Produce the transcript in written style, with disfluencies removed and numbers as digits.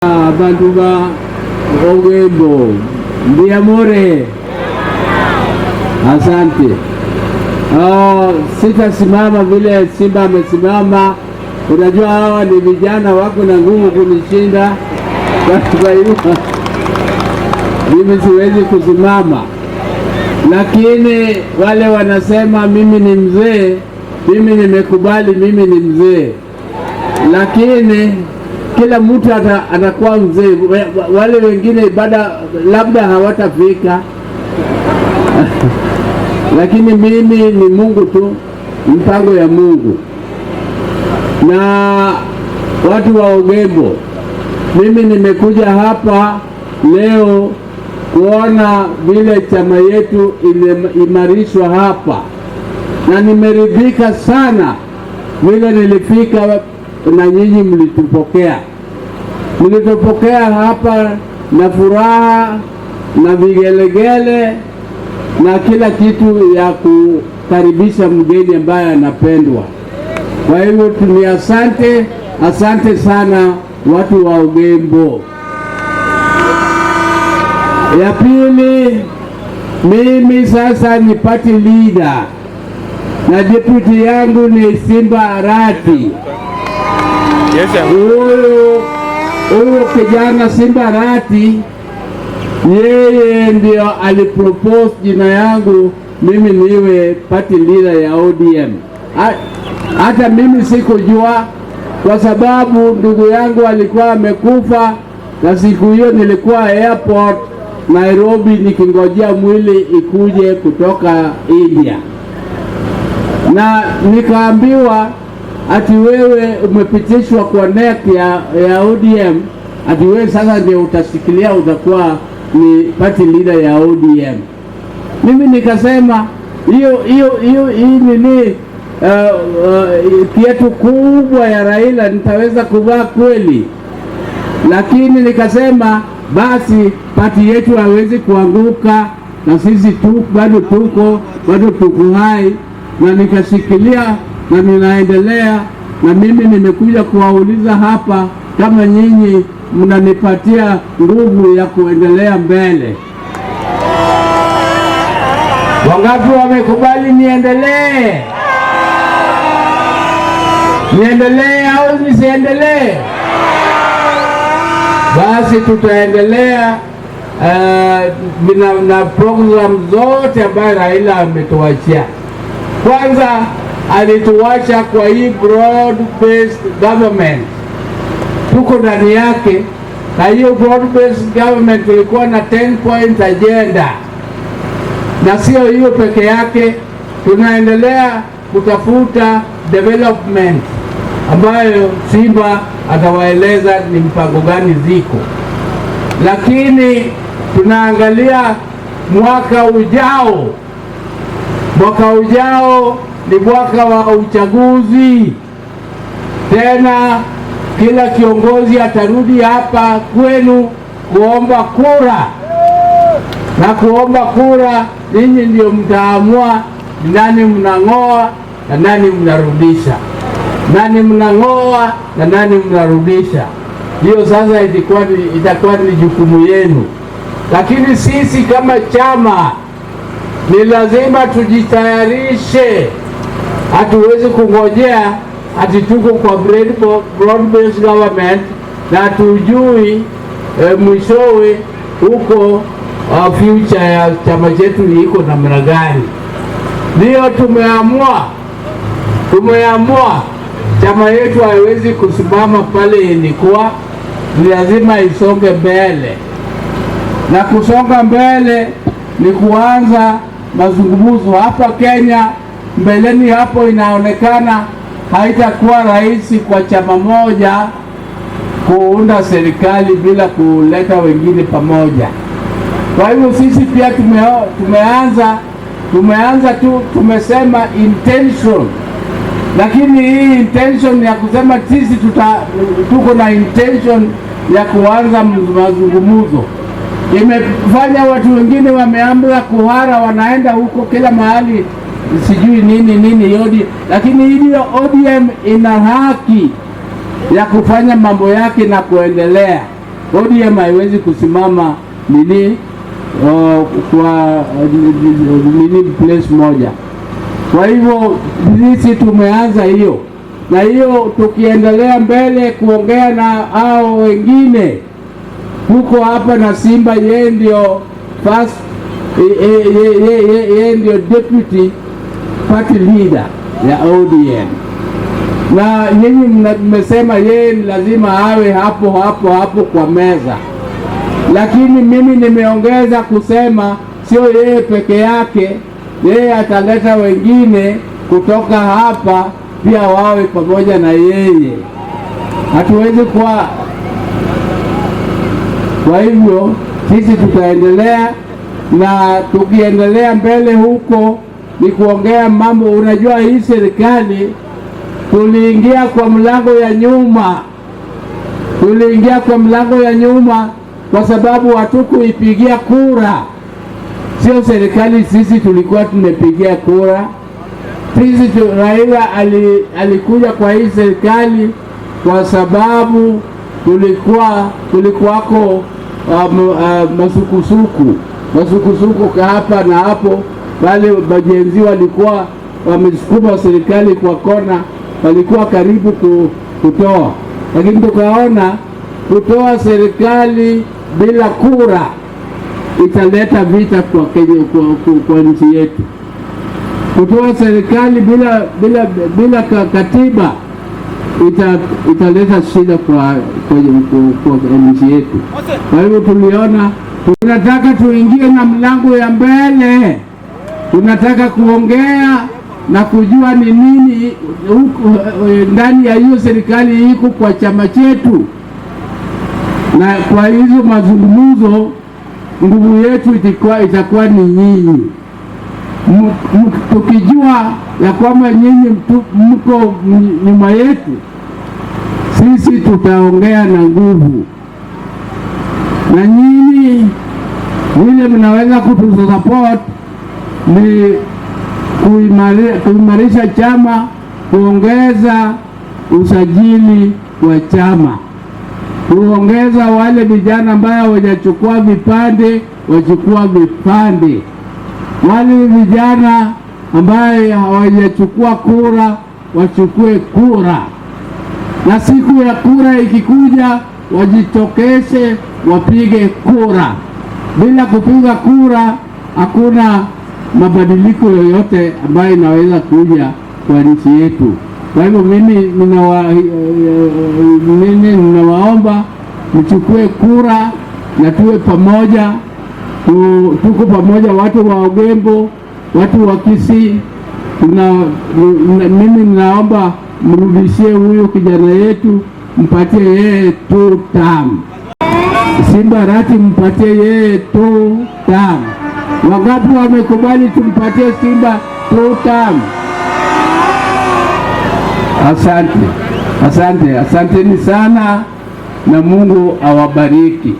Abantu ba Ogembo, mbuya more. Asante. Oh, sitasimama vile Simba amesimama. Unajua hawa ni vijana wako na nguvu kunishinda, kwa hiyo mimi siwezi kusimama, lakini wale wanasema mimi ni mzee, mimi nimekubali mimi ni mzee, lakini kila mtu atakuwa mzee. Wale wengine bada labda hawatafika lakini mimi ni Mungu tu, mpango ya Mungu. Na watu wa Ogembo, mimi nimekuja hapa leo kuona vile chama yetu imeimarishwa hapa, na nimeridhika sana vile nilifika na nyinyi mlitupokea. Mlitupokea hapa na furaha na vigelegele na kila kitu ya kukaribisha mgeni ambaye anapendwa. Kwa hivyo ni asante, asante sana watu wa Ogembo. Ya pili, mimi sasa ni party leader na deputy yangu ni Simba Arati. Huyu kijana Simba Arati, yeye ndio alipropose jina yangu mimi niwe party leader ya ODM. Hata mimi sikujua, kwa sababu ndugu yangu alikuwa amekufa, na siku hiyo nilikuwa airport Nairobi nikingojea mwili ikuje kutoka India, na nikaambiwa ati wewe umepitishwa kwa NEC ya ODM, ati wewe sasa ndio utashikilia, utakuwa ni party leader ya ODM. Mimi nikasema hiyo hiyo hiyo hii nini kiatu kubwa ya Raila nitaweza kuvaa kweli? Lakini nikasema basi party yetu hawezi kuanguka, na sisi tu bado tuko hai, na nikashikilia na ninaendelea. Na mimi nimekuja kuwauliza hapa kama nyinyi mnanipatia nguvu ya kuendelea mbele. Wangapi wamekubali niendelee? Niendelee au nisiendelee? Basi tutaendelea na program zote ambayo Raila ametuachia. Kwanza alituacha kwa hii broad based government, tuko ndani yake, na hiyo broad based government tulikuwa na 10 point agenda, na sio hiyo peke yake, tunaendelea kutafuta development ambayo Simba atawaeleza ni mpango gani ziko, lakini tunaangalia mwaka ujao. Mwaka ujao ni mwaka wa uchaguzi tena, kila kiongozi atarudi hapa kwenu kuomba kura, na kuomba kura, ninyi ndio mtaamua ni nani mnang'oa na nani mnarudisha, nani mnang'oa na nani mnarudisha. Hiyo sasa itakuwa ni jukumu yenu, lakini sisi kama chama ni lazima tujitayarishe. Hatuwezi kungojea ati tuko kwa broad based government na hatujui mwishowe huko future ya chama chetu iko namna gani. Ndiyo tumeamua chama yetu haiwezi kusimama pale ilikuwa, ni lazima isonge mbele, na kusonga mbele ni kuanza mazungumzo hapa Kenya. Mbeleni hapo inaonekana haitakuwa rahisi kwa chama moja kuunda serikali bila kuleta wengine pamoja. Kwa hivyo sisi pia tumeanza tu, tumesema intention, lakini hii intention ya kusema sisi tuko na intention ya kuanza mazungumzo imefanya watu wengine wameanza kuhara, wanaenda huko kila mahali, sijui nini nini ODM, lakini hiyo ODM ina haki ya kufanya mambo yake na kuendelea. ODM haiwezi kusimama nini kwa nini place moja. Kwa hivyo sisi tumeanza hiyo na hiyo, tukiendelea mbele kuongea na hao wengine huko hapa na Simba, yeye ndio first, yeye ndio deputy party leader ya ODM, na nyinyi mmesema yeye ni lazima awe hapo hapo hapo kwa meza, lakini mimi nimeongeza kusema sio yeye peke yake, yeye ataleta wengine kutoka hapa pia wawe pamoja na yeye. Hatuwezi kuwa. Kwa hivyo sisi tutaendelea na tukiendelea mbele huko ni kuongea mambo. Unajua hii serikali tuliingia kwa mlango ya nyuma, tuliingia kwa mlango ya nyuma kwa sababu hatukuipigia kura. Sio serikali, sisi tulikuwa tumepigia kura. Sisi Raila alikuja kwa hii serikali kwa sababu kulikuwako masukusuku masukusuku hapa na hapo, wale ma-Gen Z walikuwa wamesukuma serikali kwa kona, walikuwa karibu kutoa, lakini tukaona kutoa serikali bila kura italeta vita kwa Kenya, kwa nchi yetu. Kutoa serikali bila katiba italeta shida kwa nchi yetu. Kwa hivyo tuliona tunataka tuingie na mlango ya mbele, tunataka kuongea na kujua ni nini huku ndani ya hiyo serikali iko kwa chama chetu, na kwa hizo mazungumzo nguvu yetu itakuwa ni nyinyi. Tukijua ya kwamba nyinyi mko nyuma yetu, sisi tutaongea na nguvu, na nyinyi vile mnaweza kutusupport ni kuimarisha chama, kuongeza usajili wa chama, kuongeza wale vijana ambao hawajachukua vipande wachukua vipande, wale vijana ambaye hawajachukua kura wachukue kura, na siku ya kura ikikuja wajitokeze wapige kura. Bila kupiga kura hakuna mabadiliko yoyote ambayo inaweza kuja kwa nchi yetu. Kwa hivyo mimi ninawaomba mchukue kura na tuwe pamoja, tuko pamoja, watu wa Ogembo, watu wa Kisii. Mimi ninaomba mrudishie huyu kijana yetu, mpatie yeye two term. Simba Arati mpatie yeye two term. Wangapi wamekubali tumpatie Simba two term? Asante, asante, asanteni sana na Mungu awabariki.